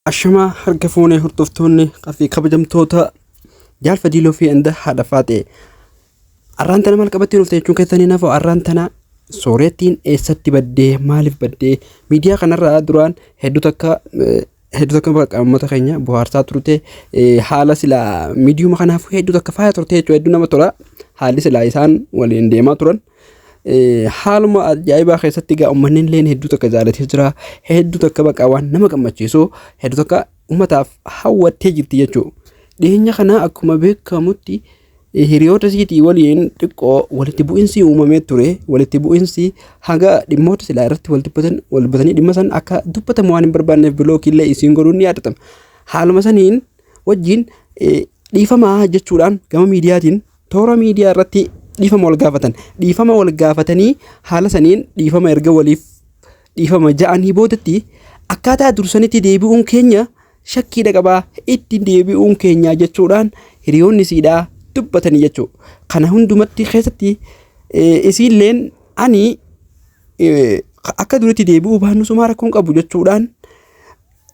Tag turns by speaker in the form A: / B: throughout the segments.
A: Ashamaa harka fuunee hordoftoonni fi kabajamtoota Jaal Fadiiloo fi Inda haadha Faaxee. Arraan tana maal qabattee dhufte jechuun keessanii nafu arraan tana soorettiin eessatti baddee maaliif baddee miidiyaa kanarraa duraan hedduu takka hedduu takka bakka uummata keenya bohaarsaa turte haala silaa miidiyuma kanaaf hedduu takka faaya turte jechuudha hedduu nama tola haalli silaa isaan waliin deemaa turan. Haaluma ajaa'ibaa keessatti egaa uummanni illee hedduu takka jaalatee jira. Hedduu takka baqa waan nama gammachiisu hedduu takka uummataaf hawwattee jirti jechuudha. Dhiyeenya kana akkuma beekamutti hiriyoota isiitii waliin xiqqoo walitti bu'insi uumamee ture. Walitti bu'insi haga dhimmoota silaa irratti wal dubbatan wal dubbatanii dhimma san akka dubbatamu waan hin barbaanneef bilookii illee isiin godhuun ni yaadatama. Haaluma saniin wajjin dhiifamaa jechuudhaan gama miidiyaatiin toora miidiyaa irratti dhiifama wal gaafatan. Dhiifama wal gaafatanii haala saniin dhiifama erga waliif dhiifama ja'anii boodatti akkaataa dursanitti deebi'uun keenya shakkiidha qabaa itti deebi'uun keenya jechuudhaan hiriyoonni isiidhaa dubbatanii jechuudha. Kana hundumatti keessatti isiilleen ani akka duritti deebi'uu baannu sumaa rakkoon qabu jechuudhaan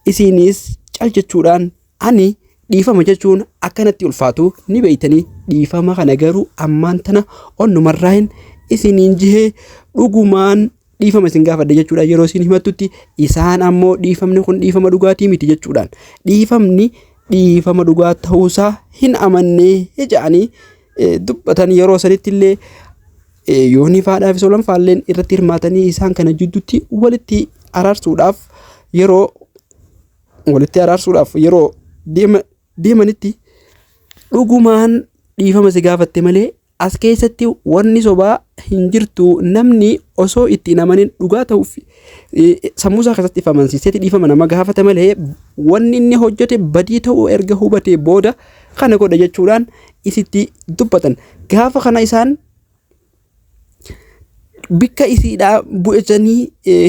A: isiinis cal jechuudhaan Ani dhiifama jechuun akka natti ulfaatu ni beeytanii dhiifama kana garuu ammaan tana onnumarraahin isiniin jihee dhugumaan dhiifama isin gaafadha jechuudha yeroo isin himattutti isaan ammoo dhiifamni kun dhiifama dhugaatii miti jechuudhaan dhiifamni dhiifama dhugaa ta'uusaa hin amannee jedhanii dubbatan yeroo sanitti illee yoonii faadhaa fi solan faalleen irratti hirmaatanii isaan kana jidduutti walitti araarsuudhaaf yeroo walitti araarsuudhaaf yeroo deemanitti dhugumaan dhiifama si gaafatte malee as keessatti wanni sobaa hin jirtu namni osoo itti hin amanin dhugaa ta'uuf sammuu isaa keessatti if amansiiseeti dhiifama nama gaafata malee wanni inni hojjete badii ta'uu erga hubatee booda kana godha jechuudhaan isitti dubbatan gaafa kana isaan bikka isiidhaa bu'etanii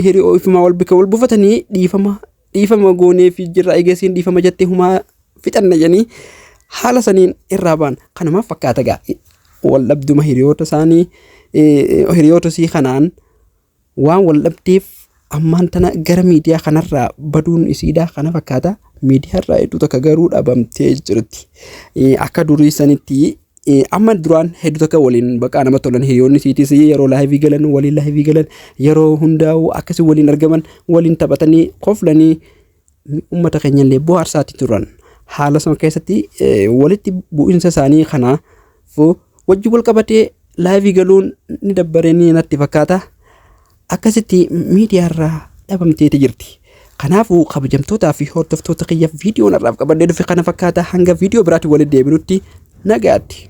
A: hiriyoo ifumaa wal bikka wal buufatanii dhiifama dhiifama goonee fi jirra eegasiin dhiifama jettee humaa fixanna jedhanii haala saniin irraa ba'an kanumaaf fakkaata gaa wal dhabduma hiriyoota isaanii hiriyoota isii kanaan waan wal dhabdeef ammaan tana gara miidiyaa kanarraa baduun isiidha kana fakkaata miidiyaarraa hedduu takka garuu dhabamtee jirti akka durii sanitti amma duraan hedduu takka waliin baqaa nama tolan hiriyoonni isiitis yeroo laayivii galan waliin laayivii galan yeroo hundaa'u akkasii waliin argaman waliin taphatanii koflanii uummata keenyallee bohaarsaati turan haala sana keessatti walitti bu'insa isaanii kanaaf wajji wal qabatee laayivii galuun ni dabbaree ni natti fakkaata akkasitti miidiyaarraa dhabamteeti jirti. Kanaafuu kabajamtootaa fi hordoftoota kiyyaaf viidiyoon har'aaf qabadhee dhufe kana fakkaata hanga viidiyoo biraatiin walitti deebinutti nagaatti.